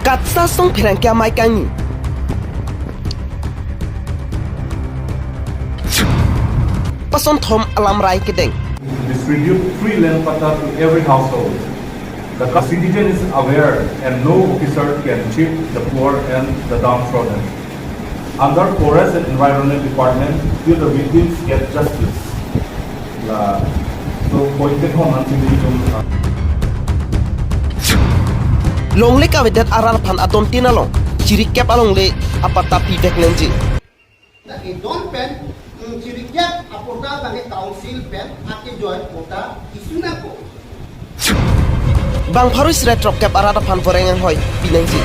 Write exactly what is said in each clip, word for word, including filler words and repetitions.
KATSA asong pherangke amei kangni. Pason thom alamrai kedeng. Distribute free land patta to every household. The citizen is aware and no officer can cheat the poor and the downtrodden. Under Forest and Environment Department, till the victims get justice. La, so point ke thom nangchini tum, uh, Longle kavedet arat aphan adon tin along chirikep alongle apatta pivek nangji. Dak idon pen, mm, chirikep apatta abang ke council pen akejoi patta issue nangkok. Bang pharo sre throkkep arat aphan voreng anghoi pinangji.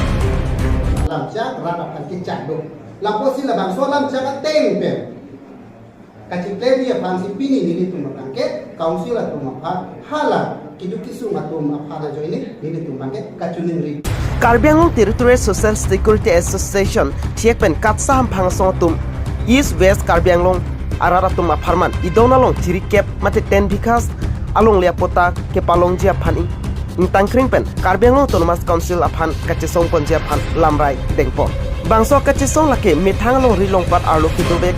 Lamchak rat aphan kechak do. Lapusi labangso lamchak ateng pen kachikleji aphansi pini nelitum abang ke council atum aphan hala keduk kesung atum aphan ajoine nelitum abang ke kachiningri. Karbi Anglong Territorial Social Security Association thihek pen KATSA hamphang asong atum East West Karbi Anglong arat atum apharman idon along chirikep mate ten bighas alongle apatta kepalongji aphan ing- ingtangkring pen Karbi Anglong Autonomous Council aphan kachesong ponji aphan lamrai dengpon. Bangso kachesong lake methang alongri longpat arlo kedovek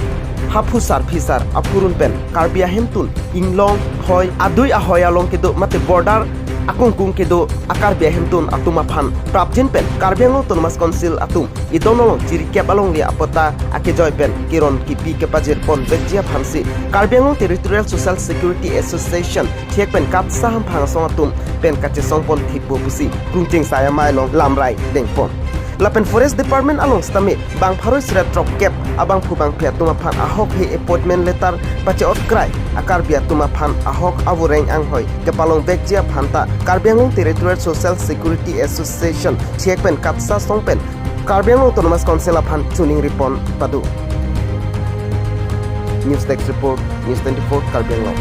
haphusar phisar aphurun pen Karbi ahemtun inglong hoi adui ahoi along kedo mate border akungkung kedo a-Karbi ahemtun atum aphan prapjin pen Karbi Anglong Autonomous Council atum idon along chirikep alongle apatta akejoi pen keron kipi kepajir ponvekji aphansi Karbi Anglong Territorial Social Security Association thihek pen KATSA hamphang asong atum pen kachesong ponthippo pusi Krungching Sai amei along lamrai dengpon. Lapen Forest Department along sitame bang pharo sre throkkep abangphu bangphi atum aphan ahokhe appointment letter pache-ot krai a-Karbi atum aphan ahok avoreng anghoi kepalongvekji aphan ta Karbi Anglong Territorial Social Security Association thihek pen KATSA asong pen Karbi Anglong Autonomous Council aphan chiningripon pado. News Desk Report, News twenty-four Karbi Anglong.